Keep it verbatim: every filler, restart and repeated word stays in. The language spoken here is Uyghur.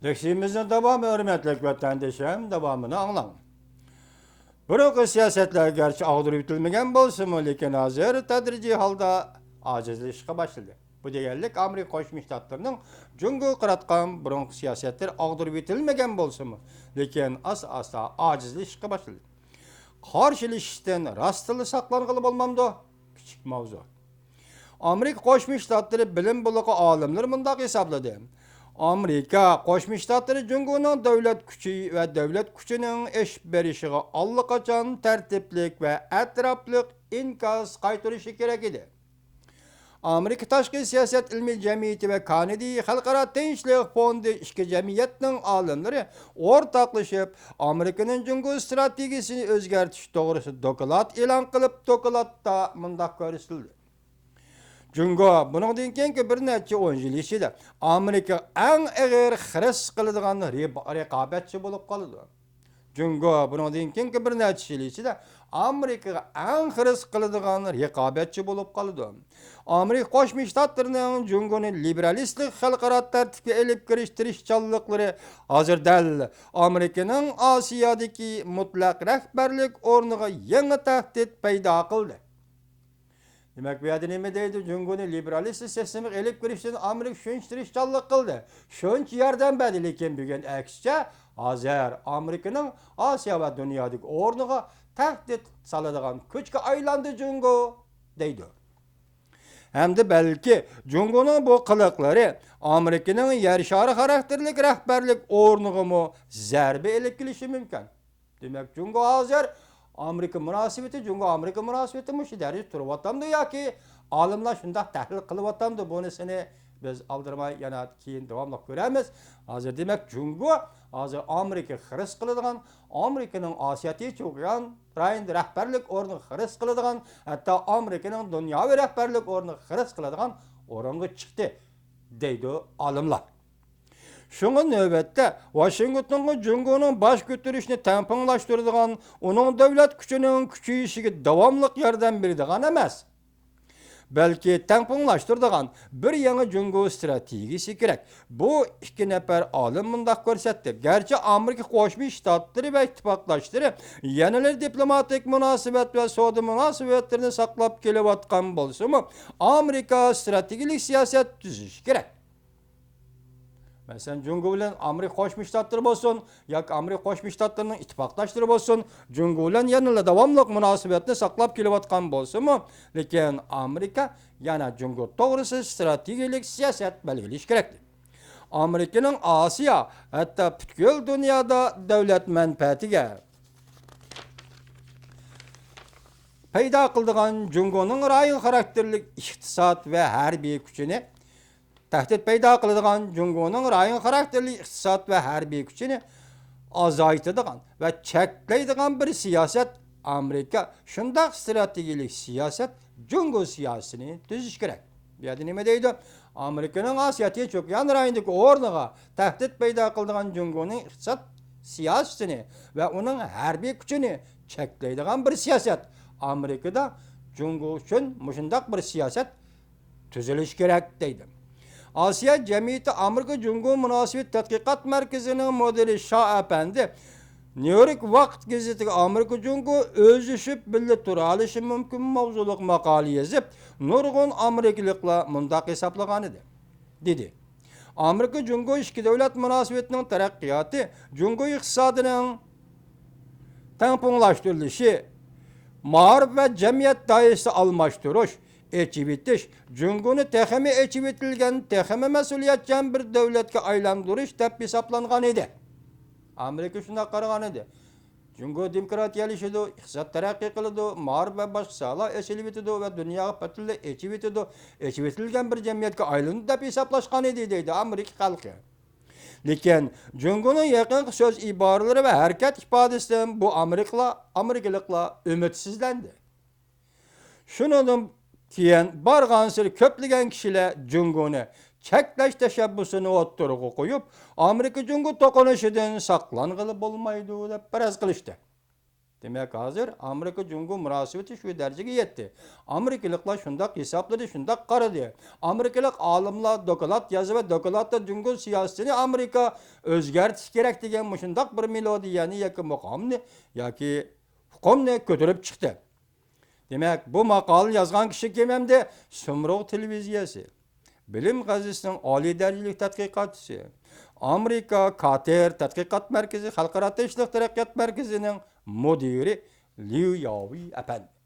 لېكسىيىمىزنىڭ داۋامى، ھۆرمەتلىك ۋەتەندىشىم، داۋامىنى ئاڭلاڭ. بۇرۇنقى سىياسەتلەر گەرچە ئاغدۇرۇپ يېتىلمىگەن بولسىمۇ، لېكىن ھازىر تەدرىجىي ھالدا ئاجىزلىشىشقا باشلىدى. بۇ دېگەنلىك، ئامېرىكا قوشما شتاتلىرىنىڭ جۇڭگوغا قاراتقان بۇرۇنقى سىياسەتلىرى ئاغدۇرۇپ يېتىلمىگەن بولسىمۇ، لېكىن ئاستا-ئاستا ئاجىزلىشىشقا باشلىدى. قارشىلىشىشتىن راستتىنلا ساقلانغىلى بولمامدۇ؟ كىچىك ماۋزۇ. ئامېرىكا قوشما شتاتلىرى بىلىم بۇلىقى ئالىملىرى مۇنداق ھېسابلىدى: ئامېرىكا قوشما شتاتلىرى جۇڭگونىڭ دۆلەت كۈچى ۋە دۆلەت كۈچىنىڭ ئېشىپ بېرىشىغا ئاللىقاچان تەرتىپلىك ۋە ئەتراپلىق ئىنكاس قايتۇرۇشى كېرەك ئىدى. ئامېرىكا تاشقى سىياسەت ئىلمىي جەمئىيىتى ۋە كارنېگى خەلقئارا تىنچلىق فوندى ئىككى جەمئىيەتنىڭ ئالىملىرى ئورتاقلىشىپ، ئامېرىكىنىڭ جۇڭگو ستراتېگىيىسىنى ئۆزگەرتىش توغرىسىدا دوكلات ئېلان قىلىپ، دوكلاتتا مۇنداق كۆرسىتىلدى: جۇڭگو بۇنىڭدىن كېيىنكى بىر نەچچە ئون يىل ئىچىدە ئامېرىكىغا ئەڭ ئېغىر خىرىس قىلىدىغان رىب-، رىقابەتچى بولۇپ قالىدۇ. جۇڭگو بۇنىڭدىن كېيىنكى بىر نەچچە يىل ئىچىدە ئامېرىكىغا ئەڭ خىرىس قىلىدىغان رىقابەتچى بولۇپ قالىدۇ. ئامېرىكا قوشما شتاتلىرىنىڭ جۇڭگونى لىبېرالىستلىق خەلقئارا تەرتىپكە ئېلىپ كىرىش تىرىشچانلىقلىرى ھازىر دەل ئامېرىكىنىڭ ئاسىيادىكى مۇتلەق رەھبەرلىك ئورنىغا يېڭى تەھدىت پەيدا قىلدى. دېمەك، بۇ يەردە نېمە دەيدۇ؟ جۇڭگونى لىبېرالىستىك سىستېمىغا ئېلىپ كىرىشتىن ئامېرىكا شۇنچە تىرىشچانلىق قىلدى، شۇنچە ياردەم بەردى، لېكىن بۈگۈن ئەكسىچە، ھازىر ئامېرىكىنىڭ ئاسىيا ۋە دۇنيادىكى ئورنىغا تەھدىت سالىدىغان كۈچكە ئايلاندى جۇڭگو، دەيدۇ. ھەمدە بەلكى جۇڭگونىڭ بۇ قىلىقلىرى ئامېرىكىنىڭ يەر شارى خاراكتېرلىك رەھبەرلىك ئورنىغىمۇ زەربە ئېلىپ كېلىشى مۇمكىن. دېمەك، جۇڭگو ھازىر ئامېرىكا مۇناسىۋىتى، جۇڭگو ئامېرىكا مۇناسىۋىتى مۇشۇ دەرىجىدە تۇرۇۋاتامدۇ ياكى ئالىملار شۇنداق تەھلىل قىلىۋاتامدۇ؟ بۇنىسىنى بىز ئالدىرىماي يەنە كېيىن داۋاملىق كۆرەرمىز. ھازىر دېمەك، جۇڭگو ھازىر ئامېرىكا خىرىس قىلىدىغان، ئامېرىكىنىڭ ئاسىيا تىنچ ئوكيان رايونىدا رەھبەرلىك ئورنىغا خىرىس قىلىدىغان، ھەتتا ئامېرىكىنىڭ دۇنياۋى رەھبەرلىك ئورنىغا خىرىس قىلىدىغان ئورۇنغا چىقتى، دەيدۇ ئالىملار. شۇڭا نۆۋەتتە ۋاشىنگتونغا جۇڭگونىڭ باش كۆتۈرۈشىنى تەڭپۇڭلاشتۇرىدىغان، ئۇنىڭ دۆلەت كۈچىنىڭ كۈچىيىشىگە داۋاملىق ياردەم بېرىدىغان ئەمەس، بەلكى تەڭپۇڭلاشتۇرىدىغان بىر يېڭى جۇڭگو ستراتېگىيىسى كېرەك. بۇ ئىككى نەپەر ئالىم مۇنداق كۆرسەتتى: گەرچە ئامېرىكا قوشما شتاتلىرى ۋە ئىتتىپاقداشلىرى يەنىلا دىپلوماتىك مۇناسىۋەت ۋە سودا مۇناسىۋەتلىرىنى ساقلاپ كېلىۋاتقان بولسىمۇ، ئامېرىكا ستراتېگىيىلىك سىياسەت تۈزۈشى كېرەك. مەسىلەن، جۇڭگو بىلەن ئامېرىكا قوشما شتاتلىرى بولسۇن ياكى ئامېرىكا قوشما شتاتلىرىنىڭ ئىتتىپاقداشلىرى بولسۇن، جۇڭگو بىلەن يەنىلا داۋاملىق مۇناسىۋەتنى ساقلاپ كېلىۋاتقان بولسىمۇ، لېكىن ئامېرىكا يەنە جۇڭگو توغرىسىدا ستراتېگىيىلىك سىياسەت بەلگىلىشى كېرەك. ئامېرىكىنىڭ ئاسىيا، ھەتتا پۈتكۈل دۇنيادا دۆلەت مەنپەئەتىگە پەيدا قىلىدىغان جۇڭگونىڭ رايون خاراكتېرلىك ئىقتىساد ۋە ھەربىي كۈچىنى تەھدىت پەيدا قىلىدىغان جۇڭگونىڭ رايون خاراكتېرلىك ئىقتىساد ۋە ھەربىي كۈچىنى ئازايتىدىغان ۋە چەكلەيدىغان بىر سىياسەت، ئامېرىكا شۇنداق ستراتېگىيىلىك سىياسەت، جۇڭگو سىياسىتىنى تۈزۈش كېرەك. بۇ يەردە نېمە دەيدۇ؟ ئامېرىكىنىڭ ئاسىيا تىنچ ئوكيان رايونىدىكى ئورنىغا تەھدىت پەيدا قىلىدىغان جۇڭگونىڭ ئىقتىساد سىياسىتىنى ۋە ئۇنىڭ ھەربىي كۈچىنى چەكلەيدىغان بىر سىياسەت. ئامېرىكىدا جۇڭگو ئۈچۈن مۇشۇنداق بىر سىياسەت تۈزۈلۈشى كېرەك، دەيدۇ. ئاسىيا جەمئىيىتى ئامېرىكا جۇڭگو مۇناسىۋەت تەتقىقات مەركىزىنىڭ مۇدىرى شا ئەپەندى نيۇ يورك ۋاقىت گېزىتىگە ئامېرىكا جۇڭگو ئۆزلىشىپ بىللە تۇرالىشى مۇمكىن ماۋزۇلۇق ماقالە يېزىپ، نۇرغۇن ئامېرىكىلىقلار مۇنداق ھېسابلىغانىدى، دېدى. ئامېرىكا جۇڭگو ئىككى دۆلەت مۇناسىۋىتىنىڭ تەرەققىياتى، جۇڭگو ئىقتىسادىنىڭ تەڭپۇڭلاشتۇرۇلۇشى، مائارىپ ۋە جەمئىيەت دائىرىسى ئالماشتۇرۇش، ئېچىۋېتىش جۇڭگونى تېخىمۇ ئېچىۋېتىلگەن، تېخىمۇ مەسئۇلىيەتچان بىر دۆلەتكە ئايلاندۇرۇش دەپ ھېسابلانغان ئىدى. ئامېرىكا شۇنداق قارىغان ئىدى. جۇڭگو دېموكراتىيەلىشىدۇ، ئىقتىساد تەرەققىي قىلىدۇ، مائارىپ ۋە باشقا ساھەلەر ئېچىلىۋېتىدۇ ۋە دۇنياغا پۈتۈنلەي ئېچىۋېتىدۇ، ئېچىۋېتىلگەن بىر جەمئىيەتكە ئايلىنىدۇ دەپ ھېسابلاشقان ئىدى، دەيدۇ ئامېرىكا خەلقى. لېكىن جۇڭگونىڭ يېقىنقى سۆز ئىبارىلىرى ۋە ھەرىكەت ئىپادىسىدىن بۇ ئامېرىكىلار، ئامېرىكىلىقلار ئۈمىدسىزلەندى. شۇنىڭدىن كېيىن بارغانسېرى كۆپلىگەن كىشىلەر جۇڭگونى چەكلەش تەشەببۇسىنى ئوتتۇرىغا قويۇپ، ئامېرىكا جۇڭگو توقۇنۇشىدىن ساقلانغىلى بولمايدۇ دەپ پەرەز قىلىشتى. دېمەك، ھازىر ئامېرىكا جۇڭگو مۇناسىۋىتى شۇ دەرىجىگە يەتتى. ئامېرىكىلىقلار شۇنداق ھېسابلىدى، شۇنداق قارىدى. ئامېرىكىلىق ئالىملار دوكلات يازدى ۋە دوكلاتتا جۇڭگو سىياسىتىنى ئامېرىكا ئۆزگەرتىشى كېرەك دېگەن مۇشۇنداق بىر مېلودىيەنى ياكى مۇقامنى ياكى ئۇقۇمنى كۆتۈرۈپ چىقتى. دېمەك، بۇ ماقالىنى يازغان كىشى كىم ئەمدى؟ سۇمرۇغ تېلېۋىزىيەسى، بىلىم غەزىتىسىنىڭ ئالىي دەرىجىلىك تەتقىقاتچىسى، ئامېرىكا كاتېر تەتقىقات مەركىزى خەلقئارا تىنچلىق تەرەققىيات مەركىزىنىڭ مۇدىرى ليۇ ياۋېي ئەپەندى.